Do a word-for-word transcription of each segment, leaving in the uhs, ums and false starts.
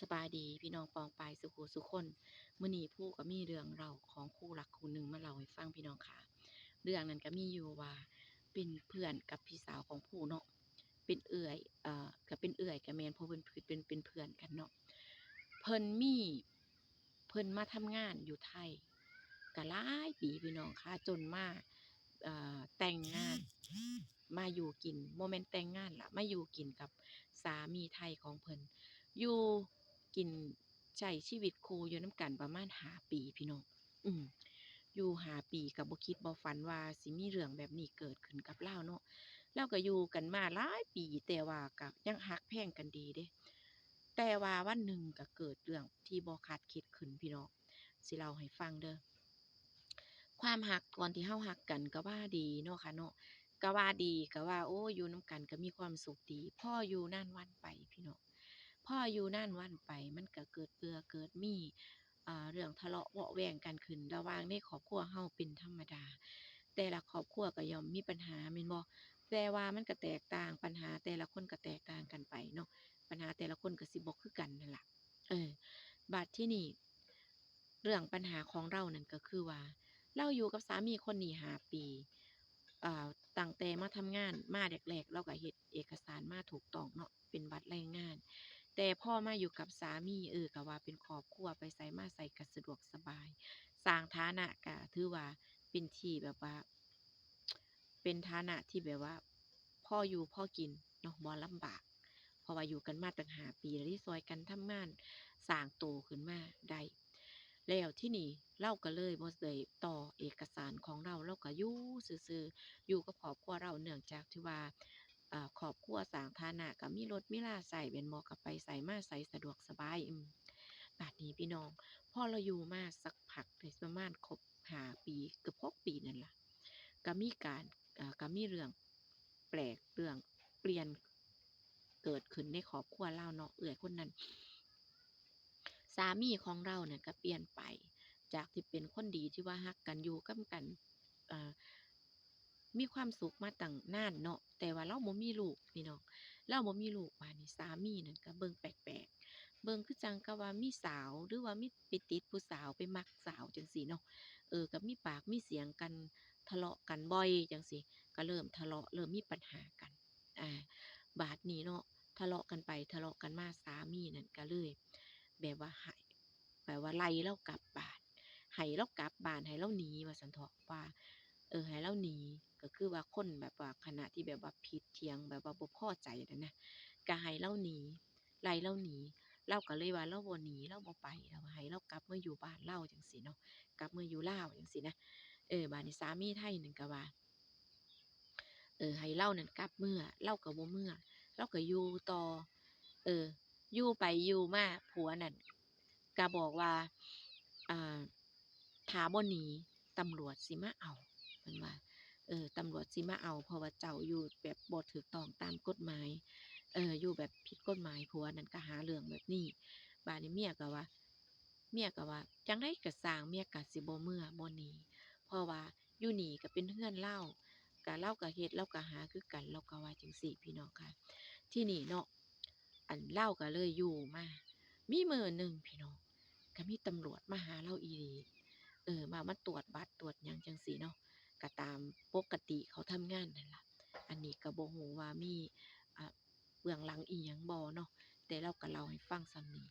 สบายดีพี่น้องปองปายสุขูสุคน มื้อนี้ภูก็มีเรื่องเล่าของคู่รักคู่หนึ่งมาเล่าให้ฟังพี่น้องค่ะ เรื่องนั้นก็มีอยู่ว่าเป็นเพื่อนกับพี่สาวของภูเนาะ เป็นเอื้อย เอ่อ ก็เป็นเอื้อยก็แม่น เพราะเพิ่นเป็น เป็น เป็นเพื่อนกันเนาะ เพิ่นมี เพิ่นมาทำงานอยู่ไทยก็หลายปีพี่น้องค่ะ จนมา เอ่อ แต่งงาน มาอยู่กิน บ่แม่นแต่งงานล่ะ มาอยู่กินกับสามีไทยของเพิ่น อยู่กินใช้ชีวิตคู่อยู่นำกันประมาณห้าปีพี่น้อง อืม อยู่ห้าปีก็บ่คิดบ่ฝันว่าสิมีเรื่องแบบนี้เกิดขึ้นกับลาวเนาะ ลาวก็อยู่กันมาหลายปี แต่ว่าก็ยังฮักแพงกันดีเด้ แต่ว่าวันหนึ่งก็เกิดเรื่องที่บ่คาดคิดขึ้นพี่น้อง สิเล่าให้ฟังเด้อ ความฮักตอนที่เฮาฮักกันก็ว่าดีเนาะค่ะเนาะ ก็ว่าดี ก็ว่า โอ้ อยู่นำกันก็มีความสุขดี พออยู่นานวันไปพี่น้อง พออยู่นานวันไปมันก็เกิดเปื้อเกิดมี อ่า เรื่องทะเลาะเบาะแว้งกันขึ้นระหว่างในครอบครัวเฮาเป็นธรรมดา แต่ละครอบครัวก็ย่อมมีปัญหาแม่นบ่ แต่ว่ามันก็แตกต่าง ปัญหาแต่ละคนก็แตกต่างกันไปเนาะ ปัญหาแต่ละคนก็สิบ่คือกันนั่นล่ะ เออ บัดทีนี้ เรื่องปัญหาของลาวนั่นก็คือว่า ลาวอยู่กับสามีคนนี้ห้าปี เอ่อ ตั้งแต่มาทำงานมาแรกๆ ลาวก็เฮ็ดเอกสารมาถูกต้องเนาะ เป็นบัตรแรงงาน แต่พอมาอยู่กับสามี เออ ก็ว่าเป็นครอบครัว ไปไสมาไสก็สะดวกสบาย สร้างฐานะก็ถือว่าเป็นที่แบบว่า เป็นฐานะที่แบบว่าพออยู่พอกินเนาะ บ่ลำบาก เพราะว่าอยู่กันมาตั้งห้าปี แล้วได้ซ่อยกันทำงานสร้างโตขึ้นมาได้ แล้วทีนี้ลาวก็เลยบ่ได้ต่อเอกสารของลาว ลาวก็อยู่ซื่อๆ อยู่กับครอบครัวลาว เนื่องจากที่ว่า เอ่อ ครอบครัวสร้างฐานะ ก็มีรถมีลาใช้แม่นบ่ ก็ไปไสมาไสสะดวกสบาย อืม บัดนี้พี่น้อง พอลาวอยู่มาสักพักได้ประมาณครบห้าปี เกือบหกปีนั่นล่ะ ก็มีการ เอ่อ ก็มีเรื่องแปลก เรื่องเปลี่ยนเกิดขึ้นในครอบครัวลาวเนาะ เอื้อยคนนั้น สามีของลาวเนี่ยก็เปลี่ยนไป จากที่เป็นคนดีที่ว่าฮักกันอยู่นำกัน เอ่อ มีความสุขมาตั้งนานเนาะ แต่ว่าลาวบ่มีลูกพี่น้อง ลาวบ่มีลูก บาดนี้สามีนั่นก็เบิ่งแปลกๆ เบิ่งคือจั่งกับว่ามีสาว หรือว่ามีไปติดผู้สาว ไปมักสาวจั่งซี้เนาะ เออ ก็มีปากมีเสียงกัน ทะเลาะกันบ่อยจั่งซี้ ก็เริ่มทะเลาะ เริ่มมีปัญหากัน อ่า บาดนี้เนาะ ทะเลาะกันไปทะเลาะกันมา สามีนั่นก็เลยแบบว่าให้ แบบว่าไล่ลาวกลับบ้าน ให้ลาวกลับบ้าน ให้ลาวหนีว่าซั้นเถาะ ว่า เออ ให้ลาวหนี ก็คือว่าคนแบบว่าขณะที่แบบว่าผิดเถียง แบบว่าบ่พอใจนั่นนะ ก็ให้ลาวหนี ไล่ลาวหนี ลาวก็เลยว่าลาวบ่หนี ลาวบ่ไป ลาวว่าให้ลาวกลับมาอยู่บ้านลาวจั่งซี้เนาะ กลับมาอยู่ลาวจั่งซี้นะ เออ บาดนี้สามีไทยนั่นก็ว่า เออ ให้ลาวนั่นกลับเมือ ลาวก็บ่เมือ ลาวก็อยู่ต่อ เออ อยู่ไปอยู่มาผัวนั่นก็บอกว่า อ่า ถ้าบ่หนีตำรวจสิมาเอา เพิ่นว่า เออ ตำรวจสิมาเอา เพราะว่าเจ้าอยู่แบบบ่ถูกต้องตามกฎหมาย เออ อยู่แบบผิดกฎหมาย ผัวนั่นก็หาเรื่องแบบนี้ บาดนี้เมียก็ว่า เมียก็ว่า จั่งใดก็ซ่าง เมียก็สิบ่เมือบ่หนี เพราะว่าอยู่นี่ก็เป็นเฮือนลาว ก็ลาวก็เฮ็ด ลาวก็หาคือกัน ลาวก็ว่าจั่งซี้พี่น้องค่ะ ทีนี้เนาะ อันลาวก็เลยอยู่มา มีมื้อหนึ่งพี่น้อง ก็มีตำรวจมาหาลาวอีหลี เออ มา มาตรวจบัตรตรวจหยังจั่งซี้เนาะ ก็ตามปกติเขาทำงานนั่นล่ะ อันนี้ก็บ่ฮู้ว่ามี อ่า เบื้องหลังอิหยังบ่เนาะ แต่ลาวก็เล่าให้ฟังส่ำนี้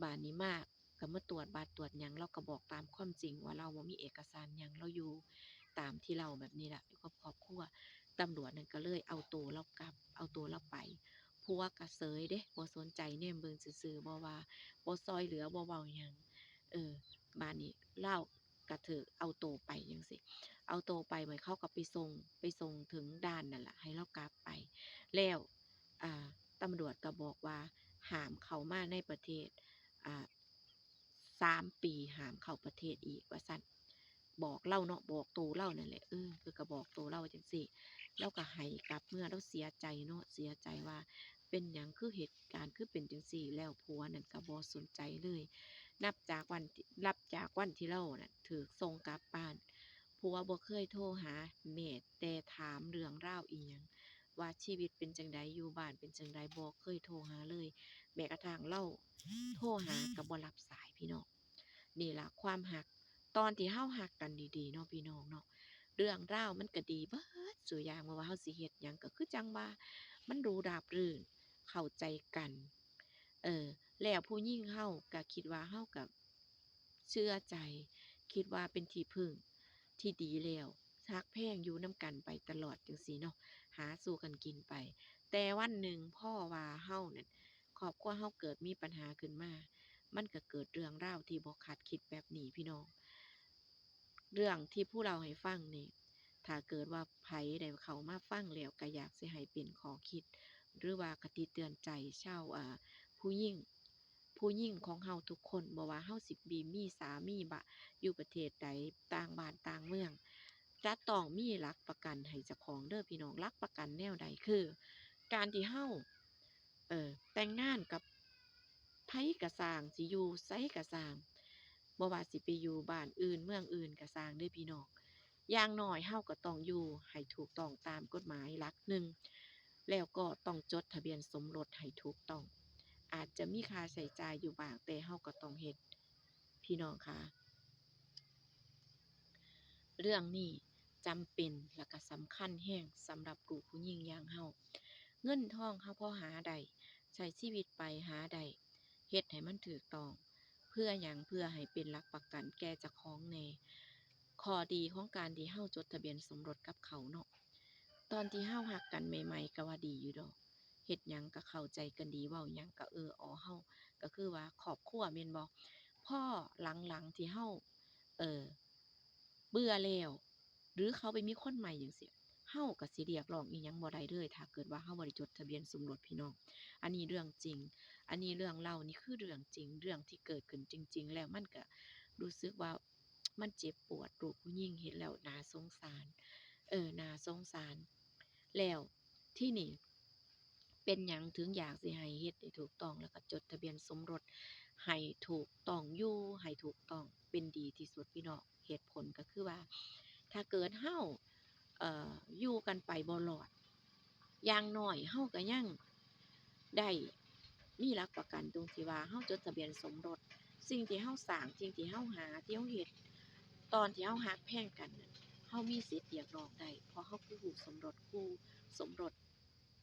บาดนี้มาก็มาตรวจบัตรตรวจหยัง ลาวก็บอกตามความจริงว่าลาวบ่มีเอกสารหยัง ลาวอยู่ตามที่เล่าแบบนี้ล่ะ อยู่กับครอบครัว ตำรวจนั่นก็เลยเอาโตลาวกลับ เอาโตลาวไป ผัวก็เสยเด้ บ่สนใจ แนมเบิ่งซื่อๆ บ่ว่า บ่ซ่อยเหลือ บ่เว้าหยัง เออ บาดนี้ลาวก็ถูกเอาโตไปจั่งซี้ เอาโตไป เหมือนเขาก็ไปส่ง ไปส่งถึงด่านนั่นล่ะ ให้ลาวกลับไป แล้ว อ่า ตำรวจก็บอกว่าห้ามเข้ามาในประเทศ อ่า สามปีห้ามเข้าประเทศอีกว่าซั้น บอกลาวเนาะ บอกโตลาวนั่นแหละ เออ คือก็บอกโตลาวจั่งซี้ ลาวก็ให้กลับเมือ ลาวเสียใจเนาะ เสียใจว่าเป็นหยังคือเหตุการณ์คือเป็นจั่งซี้ แล้วผัวนั่นก็บ่สนใจเลย นับจากวันที่ นับจากวันที่ลาวน่ะถูกส่งกลับบ้าน ผัวบ่เคยโทรหาแม้แต่ถามเรื่องราวอิหยัง ว่าชีวิตเป็นจั่งใด อยู่บ้านเป็นจั่งใด บ่เคยโทรหาเลย แม้กระทั่งลาวโท รหาก็บ่รับสายพี่น้อง นี่ล่ะความฮัก ตอนที่เฮาฮักกันดีๆเนาะพี่น้องเนาะ เรื่องราวมันก็ดีเบิดซุอย่าง บ่ว่าเฮาสิเฮ็ดหยัง ก็คือจั่งว่ามันหรูหราบรื่น เข้าใจกัน เออ แล้วผู้หญิงเฮาก็คิดว่าเฮาก็เชื่อใจ คิดว่าเป็นที่พึ่งที่ดีแล้ว ฮักแพงอยู่นำกันไปตลอดจั่งซี้เนาะ หาสู่กันกินไป แต่วันหนึ่งพอว่าเฮานั่น ครอบครัวเฮาเกิดมีปัญหาขึ้นมา มันก็เกิดเรื่องราวที่บ่คาดคิดแบบนี้พี่น้อง เรื่องที่ผู้เล่าให้ฟังนี่ ถ้าเกิดว่าไผได้เข้ามาฟังแล้วก็อยากสิให้เป็นข้อคิด หรือว่าคติเตือนใจชาว อ่า ผู้หญิง ผู้หญิงของเฮาทุกคน บ่ว่าเฮาสิมี มีสามีบะ อยู่ประเทศใด ต่างบ้านต่างเมือง จะต้องมีหลักประกันให้เจ้าของเด้อพี่น้อง หลักประกันแนวใด คือ การที่เฮา เอ่อ แต่งงานกับไผก็ซ่าง สิอยู่ไสก็ซ่าง บ่ว่าสิไปอยู่บ้านอื่นเมืองอื่นก็ซ่างเด้อพี่น้อง อย่างน้อยเฮาก็ต้องอยู่ให้ถูกต้องตามกฎหมายหลักหนึ่ง แล้วก็ต้องจดทะเบียนสมรสให้ถูกต้อง อาจจะมีค่าใช้จ่ายอยู่บ้าง แต่เฮาก็ต้องเฮ็ด พี่น้องคะ เรื่องนี้จำเป็นและก็สำคัญแฮงสำหรับลูกผู้หญิงอย่างเฮา เงินทองเฮาพอหาได้ ใช้ชีวิตไปหาได้ เฮ็ดให้มันถูกต้อง เพื่อหยัง เพื่อให้เป็นหลักประกันแก่เจ้าของแหน่ ข้อดีของการที่เฮาจดทะเบียนสมรสกับเขาเนาะ ตอนที่เฮาฮักกันใหม่ๆ ก็ว่าดีอยู่ดอก เฮ็ดหยังก็เข้าใจกันดี เว้าหยังก็เออออ เฮาก็คือว่าครอบครัวแม่นบ่ พอหลังๆ ที่เฮา เอ่อ เบื่อแล้ว หรือเขาไปมีคนใหม่จั่งซี้ เฮาก็สิเรียกร้องอิหยังบ่ได้เลย ถ้าเกิดว่าเฮาบ่ได้จดทะเบียนสมรสพี่น้อง อันนี้เรื่องจริง อันนี้เรื่องเล่า นี่คือเรื่องจริง เรื่องที่เกิดขึ้นจริงๆ แล้วมันก็รู้สึกว่ามันเจ็บปวด ลูกผู้หญิงเห็นแล้วน่าสงสาร เออ น่าสงสาร แล้วทีนี้ เป็นหยังถึงอยากสิให้เฮ็ดให้ถูกต้อง แล้วก็จดทะเบียนสมรสให้ถูกต้อง อยู่ให้ถูกต้อง เป็นดีที่สุดพี่น้อง เหตุผลก็คือว่า ถ้าเกิดเฮา เอ่อ อยู่กันไปบ่รอด อย่างน้อยเฮาก็ยังได้มีหลักประกันตรงที่ว่าเฮาจดทะเบียนสมรส สิ่งที่เฮาสร้าง สิ่งที่เฮาหา ที่เฮาเฮ็ด ตอนที่เฮาฮักแพงกันน่ะ เฮามีสิทธิ์เรียกร้องได้ เพราะเฮาคือคู่สมรส คู่สมรส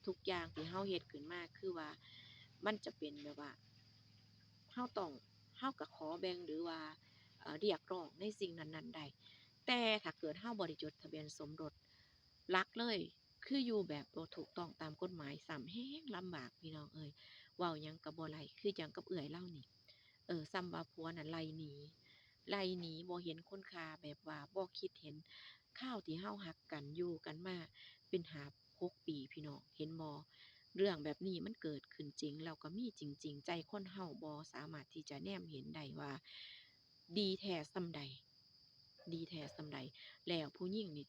ทุกอย่างที่เฮาเฮ็ดขึ้นมา คือว่ามันจะเป็นแบบว่า เฮาต้อง เฮาก็ขอแบ่ง หรือว่า เอ่อ เรียกร้องในสิ่งนั้นๆ ได้ แต่ถ้าเกิดเฮาบ่ได้จดทะเบียนสมรส หลักเลย คืออยู่แบบบ่ถูกต้องตามกฎหมาย ซ้ำแฮงลำบากพี่น้องเอ้ย เว้าหยังก็บ่ได้ คือจั่งกับเอื้อยลาวนี่ เออ ซ้ำว่าผัวน่ะไล่หนี ไล่หนี บ่เห็นคุณค่า แบบว่าบ่คิดเห็น คราวที่เฮาฮักกัน อยู่กันมาเป็นห้าหกปีพี่น้อง เห็นบ่ เรื่องแบบนี้มันเกิดขึ้นจริง แล้วก็มีจริงๆ ใจคนเฮาบ่สามารถที่จะแนมเห็นได้ว่าดีแท้ส่ำใด ดีแท้ส่ำใด แล้วผู้หญิงนี่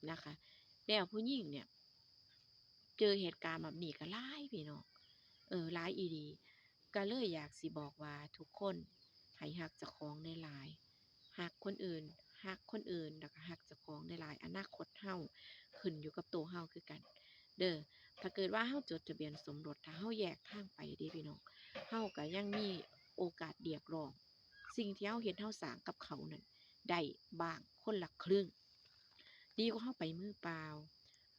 นะคะ แล้วผู้หญิงเนี่ย เจอเหตุการณ์แบบนี้ก็หลายพี่น้อง เออ หลายอีหลี ก็เลยอยากสิบอกว่าทุกคนให้ฮักเจ้าของหลายๆ ฮักคนอื่น ฮักคนอื่น แล้วก็ฮักเจ้าของหลายๆ อนาคตเฮาขึ้นอยู่กับตัวเฮาคือกัน เด้อ ถ้าเกิดว่าเฮาจดทะเบียนสมรส ถ้าเฮาแยกทางไปเด้พี่น้อง เฮาก็ยังมีโอกาสเรียกร้อง สิ่งที่เฮาเฮ็ดเฮาสร้างกับเขานั่นได้บ้างคนละครึ่ง ดีกว่าเฮาไปมือเปล่า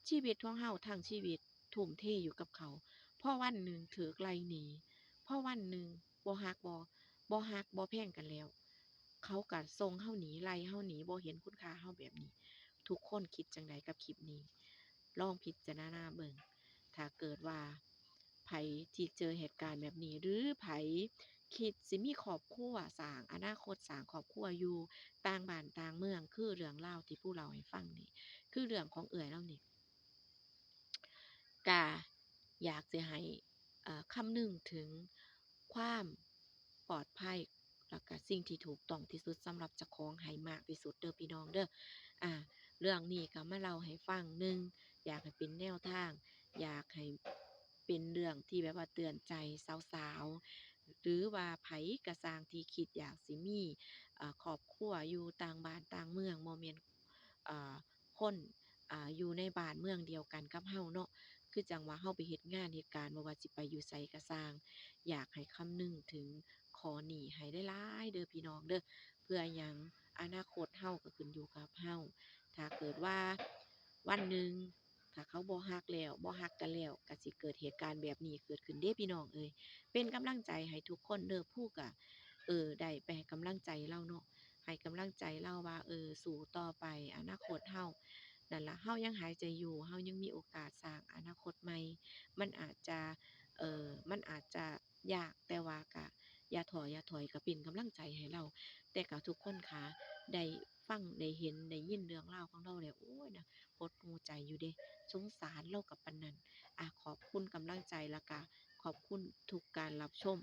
ชีวิตของเฮาทั้งชีวิตทุ่มเทอยู่กับเขา พอวันหนึ่งถูกไล่หนี พอวันหนึ่งบ่ฮักบ่ บ่ฮักบ่แพงกันแล้ว เขาก็ส่งเฮาหนี ไล่เฮาหนี บ่เห็นคุณค่าเฮาแบบนี้ ทุกคนคิดจั่งใดกับคลิปนี้ ลองพิจารณาเบิ่ง ถ้าเกิดว่าไผที่เจอเหตุการณ์แบบนี้ หรือไผคิดสิมีครอบครัว สร้างอนาคต สร้างครอบครัวอยู่ต่างบ้านต่างเมือง คือเรื่องราวที่ผู้เล่าให้ฟังนี่ คือเรื่องของเอื้อยลาวนี่ กะอยากสิให้ เอ่อ คำนึงถึงความปลอดภัย แล้วกะสิ่งที่ถูกต้องที่สุดสำหรับเจ้าของให้มากที่สุดเด้อพี่น้องเด้อ อ่า เรื่องนี้ก็มาเล่าให้ฟัง หนึ่ง อยากให้เป็นแนวทาง อยากให้เป็นเรื่องที่แบบว่าเตือนใจสาวๆ หรือว่าไผก็ซ่างที่คิดอยากสิมี อ่า ครอบครัวอยู่ต่างบ้านต่างเมือง บ่แม่น อ่า คน อ่า อยู่ในบ้านเมืองเดียวกันกับเฮาเนาะ คือจั่งว่าเฮาไปเฮ็ดงานเฮ็ดการ บ่ว่าสิไปอยู่ไสก็ซ่าง อยากให้คำนึงถึงข้อนี้ให้หลายๆ เด้อพี่น้องเด้อ เพื่อหยัง อนาคตเฮาก็ขึ้นอยู่กับเฮา ถ้าเกิดว่าวันหนึ่ง ถ้าเขาบ่ฮักแล้ว บ่ฮักกันแล้ว ก็สิเกิดเหตุการณ์แบบนี้เกิดขึ้นเด้พี่น้องเอ้ย เป็นกำลังใจให้ทุกคนเด้อ ภูก็ เออ ได้ไปให้กำลังใจลาวเนาะ ให้กำลังใจลาวว่า เออ สู้ต่อไป อนาคตเฮา นั่นล่ะ เฮายังหายใจอยู่ เฮายังมีโอกาสสร้างอนาคตใหม่ มันอาจจะ เอ่อ มันอาจจะยาก แต่ว่าก็อย่าท้ออย่าถอย ก็เป็นกำลังใจให้ลาว แต่ก็ทุกคนค่ะ ได้ฟัง ได้เห็น ได้ยินเรื่องราวของลาวแล้ว โอ๊ยนะ หดหู่ใจอยู่เด้ สงสารลาวก็ปานนั้น อ่ะ ขอบคุณกำลังใจ แล้วก็ขอบคุณทุกการรับชม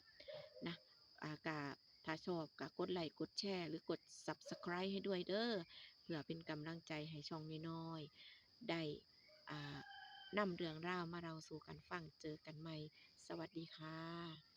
นะ อ่า ก็ถ้าชอบก็กดไลก์ กดแชร์ หรือกด Subscribe ให้ด้วยเด้อ เพื่อเป็นกำลังใจให้ช่องน้อยๆ ได้ อ่า นำเรื่องราวมาเล่าสู่กันฟัง เจอกันใหม่ สวัสดีค่ะ